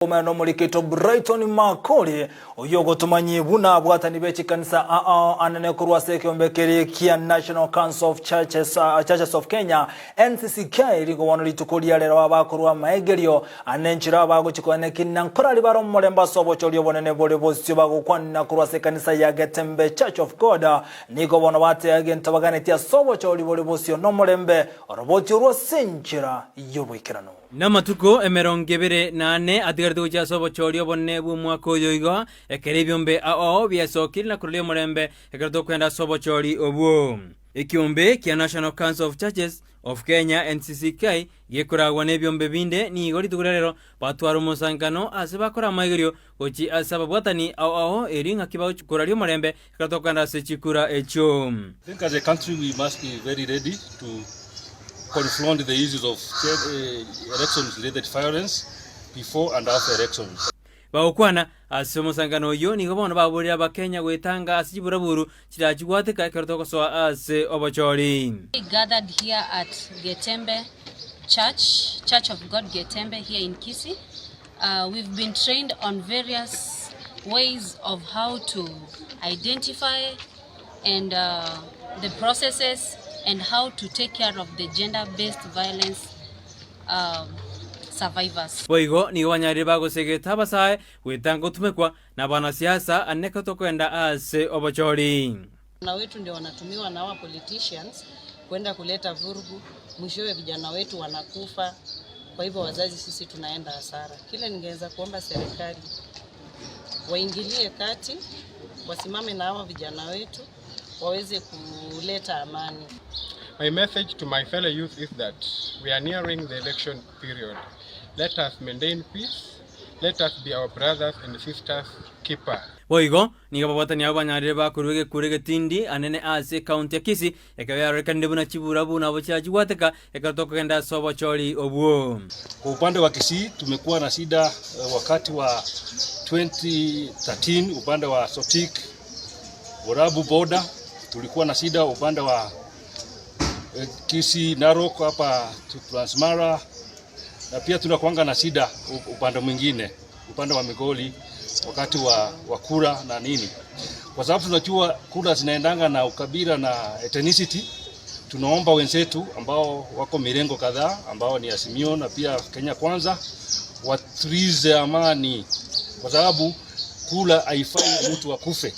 Omwana omoriketo Brighton Makori oyio ogotomanyie buna abwatani be chikanisa ao anene korwa ase ekeombe keria kia National Council of Churches, Churches of Kenya, NCCK, rigo bono rituko ria rero abakorwa amaegerio ane enchera abagochia koeneki na nkorari bare omorembe ase obochori obonene bore bosio bagokwanina korwa ase ekanisa ya Getembe Church of God. Nigo bono bateba egento baganetie ase obochori bore bosio nomorembe oroboti orwo ase enchera y'oboikeranu. Namatuko 24 atigarete gochia ase obochori obonene bw'omwaka oyo igo, ekero ebiombe ao biasokire na koruria omorembe ekero tokwenda ase obochori obwo. Ekiombe kia National Council of Churches of Kenya, NCCK, gekoragwa nebiombe binde nigo rituko ria rero batwara omosankano ase bakora amaigerio gochia ase ababwatani ao ao erio ing'aki bagochia koraria omorembe ekero tokwenda ase chikura echio. I think as a country we must be very ready to confront the issues of elections related violence before and after elections. Bagokwana ase omosankano oyio nigo bono baborire Abakenya gwetanga ase chiburaburu chirachigwateka ekero togosoa ase obochori. We gathered here at Getembe Church, Church of God Getembe here in Kisii. We've been trained on various ways of how to identify and the processes and how to take care of the gender-based violence survivors. Boigo nigo banyarire bagosegeta abasae gwetanga gotumekwa nabanasiasa ane ekero tokoenda ase obochori. Vijana wetu ndio wanatumiwa na hawa politicians kwenda kuleta vurugu, mwishowe vijana wetu wanakufa. Kwa hivyo wazazi sisi tunaenda hasara. Kile ningeweza kuomba serikali waingilie kati, wasimame na hawa vijana wetu waweze kuleta amani. My message to my fellow youth is that we are nearing the election period. Let us maintain peace. Let us be our brothers and sisters keeper. Boigo nigo ababwatani abwo banyarire bakorua egekuro egetindi anene ase ekaunti ya Kisii, ekero yarorekanire buna chiburabu nabo chiachigwateka ekero tokogenda ase obochori obwo. Kwa upande wa Kisii tumekuwa na shida wakati wa 2013 upande wa Sotik Borabu border, tulikuwa na shida upande wa Kisii Narok hapa Transmara, na pia tunakuanga na shida upande mwingine upande wa Migori wakati wa kura na nini, kwa sababu tunajua kura zinaendanga na ukabila na ethnicity. Tunaomba wenzetu ambao wako mirengo kadhaa ambao ni Azimio na pia Kenya Kwanza watulize amani, kwa sababu kura haifai mtu akufe.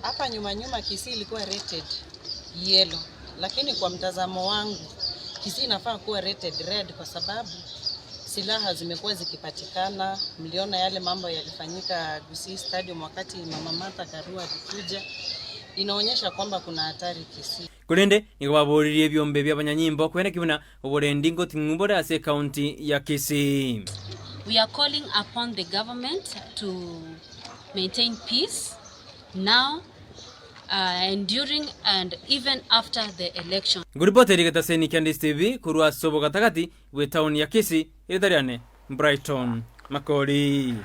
Hapa nyuma nyuma Kisii ilikuwa rated yellow, lakini kwa mtazamo wangu Kisii inafaa kuwa rated red kwa sababu silaha zimekuwa zikipatikana. Mliona yale mambo yalifanyika Gusii Stadium wakati Mama Martha Karua alikuja, inaonyesha kwamba kuna hatari Kisii. Korende nigo baboririe ebiombe bi'abanyanyimbo kweneki buna oborendi ngoting'u bore ase ekaunti ya Kisii. We are calling upon the government to maintain peace now and during and even after the election. Ngoripoteri getaseni kia Ndisi TV korwa ase obogatagati bw'etaoni ya Kisii, erieta riane Brighton Makori.